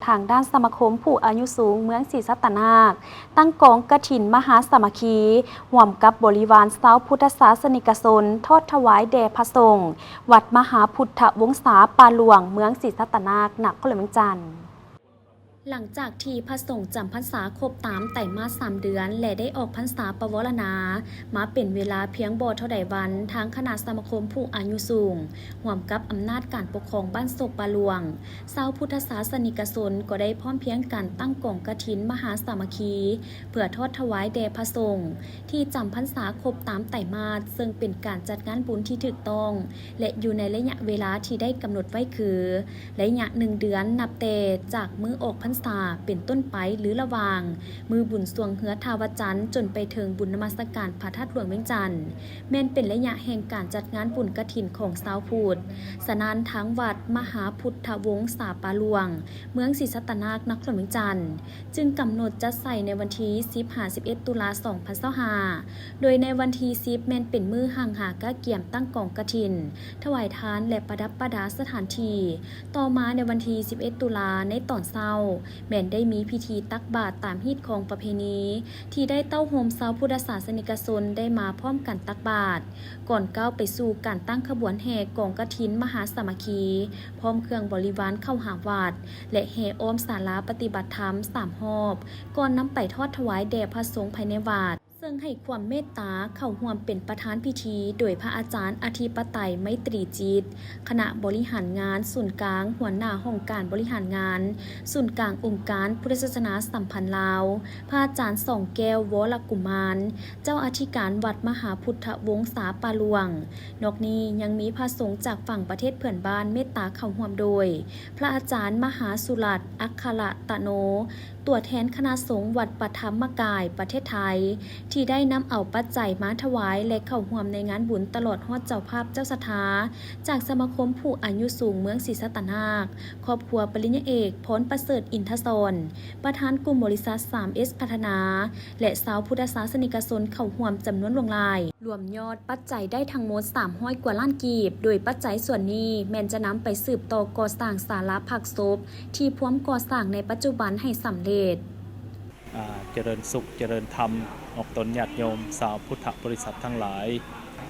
ທາງດ້ານສະມາຄົມຜູ້ອາຍຸສູງເມືອງສີສັດຕະນາກ ຕັ້ງກອງກະຖິນມະຫາສາມັກຄີ ຮ່ວມກັບບໍລິວານຊາວພຸດທະສາສະນິກະຊົນ ທອດຖວາຍແດ່ພະສົງ ວັດມະຫາພຸດທະວົງສາປ່າຫຼວງ ເມືອງສີສັດຕະນາກ ນະຄອນຫຼວງວຽງຈັນ. ຫຼັງຈາກທີ່ພະສົງຈຳພັນສາຄົບຕາມໄຕມາດສາມເດືອນ ແລະ ໄດ້ອອກພັນສາປະວາລະນາມາເປັນເວລາພຽງບໍ່ເທົ່າໃດວັນ, ທາງຄະນະສະມາຄົມຜູ້ອາຍຸສູງ ຮ່ວມກັບອຳນາດການປົກຄອງບ້ານໂສກປ່າຫຼວງ, ຊາວພຸດທະສາສະນິກະຊົນກໍໄດ້ພ້ອມພຽງກັນຕັ້ງກອງກະຖິນມະຫາສາມັກຄີ ເພື່ອທອດຖວາຍແດ່ພະສົງທີ່ຈຳພັນສາຄົບຕາມໄຕມາດ, ເຊິ່ງເປັນການຈັດງານບຸນທີ່ຖືກຕ້ອງ ແລະ ຢູ່ໃນໄລຍະເວລາທີ່ໄດ້ກຳນົດໄວ້ຄື ໄລຍະໜຶ່ງເດືອນ ນັບແຕ່ຈາກມື້ອອກພັນສາເປັນຕົ້ນໄປ ຫຼື ລະຫວ່າງມື້ບຸນຊ່ວງເຮືອທ່າວະຈັນ ຈົນໄປເຖິງບຸນນະມັດສະການພະທາດຫຼວງວຽງຈັນ ແມ່ນເປັນໄລຍະແຫ່ງການຈັດງານບຸນກະຖິນຂອງຊາວພຸດ. ສະນັ້ນ ທາງວັດມະຫາພຸດທະວົງສາປ່າຫຼວງ ເມືອງສີສັດຕະນາກ ນະຄອນຫຼວງວຽງຈັນ ຈຶ່ງກຳນົດຈັດໃສ່ໃນວັນທີສິບຫາສິບເອັດ ຕຸລາ ສອງພັນຊາວຫ້າ ໂດຍໃນວັນທີສິບ ແມ່ນເປັນມື້ຮັ່ງຫາກະກຽມຕັ້ງກອງກະຖິນ ຖວາຍທານ ແລະ ປະດັບປະດາສະຖານທີ່. ຕໍ່ມາໃນວັນທີສິບເອັດ ຕຸລາ ໃນຕອນເຊົ້າ ແມ່ນໄດ້ມີພິທີຕັກບາດຕາມຮີດຄອງປະເພນີ ທີ່ໄດ້ເຕົ້າໂຮມຊາວພຸດທະສາສະນິກະຊົນໄດ້ມາພ້ອມກັນຕັກບາດ ກ່ອນກ້າວໄປສູ່ການຕັ້ງຂະບວນແຫ່ກອງກະຖິນມະຫາສາມັກຄີ ພ້ອມເຄື່ອງບໍລິວານເຂົ້າຫາວັດ ແລະ ແຫ່ອ້ອມສາລາປະຕິບັດທຳສາມຮອບ ກ່ອນນຳໄປທອດຖວາຍແດ່ພະສົງພາຍໃນວັດ ເຊິ່ງໃຫ້ຄວາມເມດຕາເຂົ້າຮ່ວມເປັນປະທານພິທີໂດຍພະອາຈານອະທິປະໄຕ ໄມຕີຈິດ ຄະນະບໍລິຫານງານສູນກາງ, ຫົວໜ້າຫ້ອງການບໍລິຫານງານສູນກາງອົງການພຸດທະສາສະໜາສຳພັນລາວ, ພະອາຈານ ສອງແກ້ວ ວໍລະກຸມານ ເຈົ້າອະທິການວັດມະຫາພຸດທະວົງສາປ່າຫຼວງ. ນອກນີ້ຍັງມີພະສົງຈາກຝັ່ງປະເທດເພື່ອນບ້ານເມດຕາເຂົ້າຮ່ວມໂດຍ ພະອາຈານມະຫາສຸລັດ ອັກຄະລະຕະໂນ ຕົວແທນຄະນະສົງວັດປະທຳມະກາຍປະເທດໄທ ທີ່ໄດ້ນຳເອົາປັດໄຈມາຖວາຍ ແລະ ເຂົ້າຮ່ວມໃນງານບຸນ ຕະຫຼອດຮອດເຈົ້າພາບເຈົ້າສັດທາ ຈາກສະມາຄົມຜູ້ອາຍຸສູງເມືອງສີສັດຕະນາກ, ຄອບຄົວປະລິນຍາເອກ ພອນປະເສີດ ອິນທະສອນ ປະທານກຸ່ມບໍລິສັດ ສາມເອສ ພັດທະນາ ແລະ ຊາວພຸດທະສາສະນິກະຊົນເຂົ້າຮ່ວມຈຳນວນຫຼວງຫຼາຍ. ລວມຍອດປັດໄຈໄດ້ທັງໝົດສາມຮ້ອຍກວ່າລ້ານກີບ, ໂດຍປັດໄຈສ່ວນນີ້ແມ່ນຈະນຳໄປສືບຕໍ່ກໍ່ສ້າງສາລາພັກສົບທີ່ພວມກໍ່ສ້າງໃນປັດຈຸບັນໃຫ້ສຳເລັດ. ອາ ຈະເລີນສຸກ ຈະເລີນທຳ ອອກຕົນຍາດໂຍມຊາວພຸດທະບໍລິສັດທັງຫຼາຍ.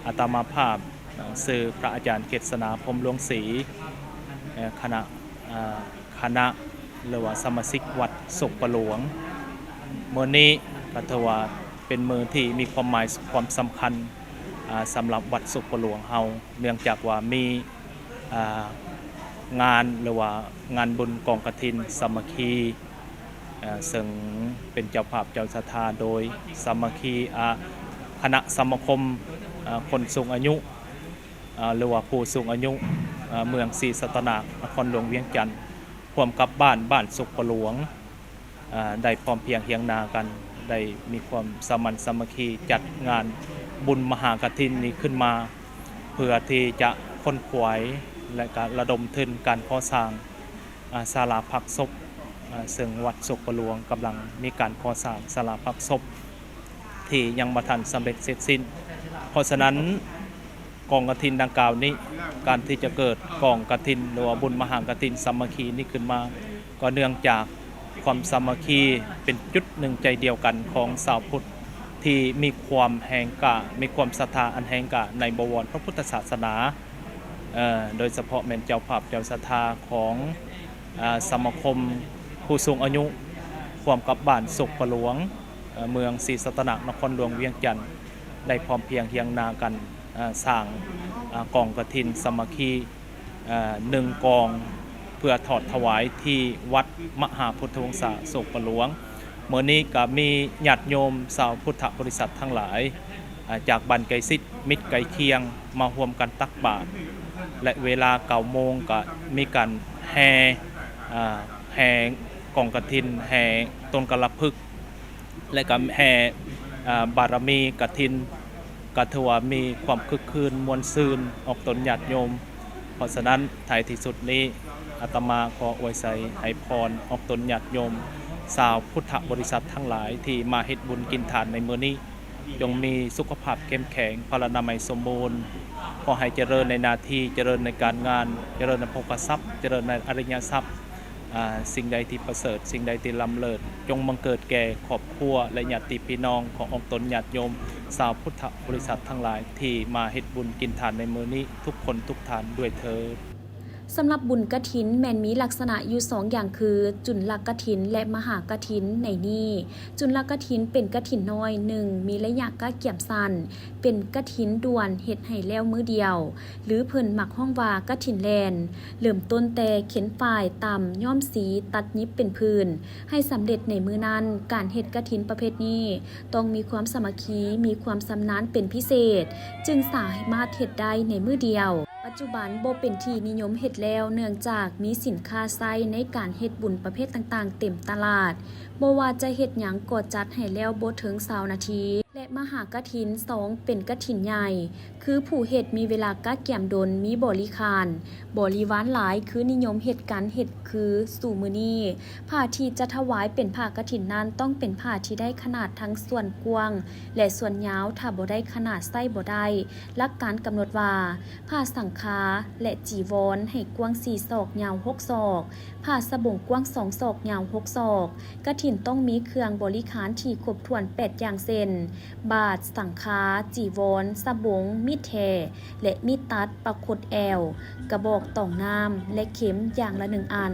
ອາດຕະມາພາບ ອາ ຊື່ພະອາຈານເກດສະໜາ ພົມຫຼວງສີ ເອີ ຄະນະ ອາ ຄະນະ ຫຼືວ່າສະມາຊິກວັດໂສກປ່າຫຼວງ. ມື້ນີ້ກໍຖືວ່າເປັນມື້ທີ່ມີຄວາມໝາຍຄວາມສຳຄັນ ອາ ສຳລັບວັດໂສກປ່າຫຼວງເຮົາ ເນື່ອງຈາກວ່າມີ ອາ ງານ ຫຼືວ່າງານບຸນກອງກະຖິນສາມັກຄີ ອາ ເຊິ່ງເປັນເຈົ້າພາບເຈົ້າສັດທາໂດຍສາມັກຄີ ອາ ຄະນະສະມາຄົມ ອາ ຄົນສູງອາຍຸ ອາ ຫຼືວ່າຜູ້ສູງອາຍຸ ອາ ເມືອງສີສັດຕະນາກ ນະຄອນຫຼວງວຽງຈັນ ຮ່ວມກັບບ້ານ ບ້ານໂສກປ່າຫຼວງ ອາ ໄດ້ພ້ອມພຽງຮຽງໜ້າກັນ ໄດ້ມີຄວາມສະໝັນສາມັກຄີ ຈັດງານບຸນມະຫາກະຖິນນີ້ຂຶ້ນມາ ເພື່ອທີ່ຈະຂົນຂວາຍ ແລະ ກະລະດົມທຶນການກໍ່ສ້າງ ອາ ສາລາພັກສົບ ອາ ເຊິ່ງວັດໂສກປ່າຫຼວງກຳລັງມີການກໍ່ສ້າງສາລາພັກສົບ ທີ່ຍັງບໍ່ທັນສຳເລັດເສັດສິ້ນ. ເພາະສະນັ້ນ ກອງກະຖິນດັ່ງກ່າວນີ້ ການທີ່ຈະເກີດກອງກະຖິນ ຫຼືວ່າບຸນມະຫາກະຖິນສາມັກຄີນີ້ຂຶ້ນມາ ກໍເນື່ອງຈາກຄວາມສາມັກຄີເປັນຈຸດໜຶ່ງໃຈດຽວກັນຂອງຊາວພຸດ ທີ່ມີຄວາມແຮງກ້າ ມີຄວາມສັດທາອັນແຮງກ້າໃນບໍວອນພະພຸດທະສາສະໜາ ເອີ ໂດຍສະເພາະແມ່ນເຈົ້າພາບເຈົ້າສັດທາຂອງ ອາ ສະມາຄົມຜູ້ສູງອາຍຸ ຮ່ວມກັບບ້ານໂສກປ່າຫຼວງ ເອີ ເມືອງສີສັດຕະນາກ ນະຄອນຫຼວງວຽງຈັນ ໄດ້ພ້ອມພຽງຮຽງໜ້າກັນ ອາ ສ້າງ ອາ ກອງກະຖິນສາມັກຄີ ອາ ໜຶ່ງກອງ ເພື່ອທອດຖວາຍທີ່ວັດມະຫາພຸດທະວົງສາໂສກປ່າຫຼວງ. ມື້ນີ້ກໍມີຍາດໂຍມຊາວພຸດທະບໍລິສັດທັງຫຼາຍ ອາ ຈາກບ້ານໃກ້ຊິດ ມິດໃກ້ຄຽງ ມາຮ່ວມກັນຕັກບາດ ແລະ ເວລາເກົ້າໂມງກໍມີການແຫ່ ອາ ແຫ່ກອງກະຖິນ ແຫ່ຕົ້ນກາລະພຶກ ແລະ ກໍແຫ່ ອາ ບາລະມີກະຖິນ ກໍຖືວ່າມີຄວາມຄຶກຄື້ນມ່ວນຊື່ນ ອອກຕົນຍາດໂຍມ. ເພາະສະນັ້ນ ທ້າຍທີ່ສຸດນີ້ ອາດຕະມາຂໍອວຍໄຊໃຫ້ພອນ ອອກຕົນຍາດໂຍມຊາວພຸດທະບໍລິສັດທັງຫຼາຍ ທີ່ມາເຮັດບຸນກິນທານໃນມື້ນີ້ ຈົ່ງມີສຸຂະພາບເຂັ້ມແຂງ, ພະລານາໄມສົມບູນ, ຂໍໃຫ້ຈະເລີນໃນໜ້າທີ່, ຈະເລີນໃນການງານ, ຈະເລີນໃນໂພຄະຊັບ, ຈະເລີນໃນອະລິຍະຊັບ, ອາ ສິ່ງໃດທີ່ປະເສີດ ສິ່ງໃດທີ່ລ້ຳເລີດ ຈົ່ງບັງເກີດແກ່ຄອບຄົວ ແລະ ຍາດຕິພີ່ນ້ອງຂອງອອກຕົນຍາດໂຍມ ຊາວພຸດທະບໍລິສັດທັງຫຼາຍ ທີ່ມາເຮັດບຸນກິນທານໃນມື້ນີ້ ທຸກຄົນທຸກທ່ານດ້ວຍເທີ້ນ. ສຳລັບບຸນກະຖິນແມ່ນມີລັກສະນະຢູ່ສອງຢ່າງຄື ຈຸນລະກະຖິນ ແລະ ມະຫາກະຖິນໃນນີ້. ຈຸນລະກະຖິນເປັນກະຖິນນ້ອຍ ໜຶ່ງ ມີໄລຍະກະກຽມສັ້ນ ເປັນກະຖິນດ່ວນເຮັດໃຫ້ແລ້ວມື້ດຽວ ຫຼື ເພິ່ນມັກຮ້ອງວ່າກະຖິນແລ່ນ ເລີ່ມຕົ້ນແຕ່ເຂັນຝ້າຍ, ຕຳ, ຍ້ອມສີ, ຕັດຫຍິບເປັນຜືນ ໃຫ້ສຳເລັດໃນມື້ນັ້ນ. ການເຮັດກະຖິນປະເພດນີ້ ຕ້ອງມີຄວາມສາມັກຄີ, ມີຄວາມຊຳນານເປັນພິເສດ ຈຶ່ງສາມາດເຮັດໄດ້ໃນມື້ດຽວ. ປັດຈຸບັນບໍ່ເປັນທີ່ນິຍົມເຮັດແລ້ວ ເນື່ອງຈາກມີສິນຄ້າໃຊ້ໃນການເຮັດບຸນປະເພດຕ່າງໆເຕັມຕະຫຼາດ, ບໍ່ວ່າຈະເຮັດຫຍັງກໍຈັດໃຫ້ແລ້ວບໍ່ເຖິງຊາວນາທີ ແລະ ມະຫາກະຖິນ ສອງ ເປັນກະຖິນໃຫຍ່ ຄືຜູ້ເຮັດມີເວລາກະກຽມດົນ, ມີບໍລິຂານ ບໍລິວານຫຼາຍ ຄືນິຍົມເຮັດກັນເຮັດຄືສູ່ມື້ນີ້. ຜ້າທີ່ຈະຖວາຍເປັນຜ້າກະຖິນນັ້ນ ຕ້ອງເປັນຜ້າທີ່ໄດ້ຂະໜາດທັງສ່ວນກວ້າງ ແລະ ສ່ວນຍາວ, ຖ້າບໍ່ໄດ້ຂະໜາດໃຊ້ບໍ່ໄດ້. ຫຼັກການກຳນົດວ່າ ຜ້າສັງຄາ ແລະ ຈີວອນ ໃຫ້ກວ້າງສີ່ສອກ ຍາວຫົກສອກ, ຜ້າສະບົງກວ້າງສອງສອກ ຍາວຫົກສອກ. ກະຖິນຕ້ອງມີເຄື່ອງບໍລິຂານທີ່ຄົບຖ້ວນແປດຢ່າງເຊັ່ນ ບາດ, ສັງຄາ, ຈີວອນ, ສະບົງ, ມີດແທ ແລະ ມີດຕັດ, ປາຄົດແອວ, ກະບອກຕອງນ້ຳ ແລະ ເຂັມຢ່າງລະໜຶ່ງອັນ.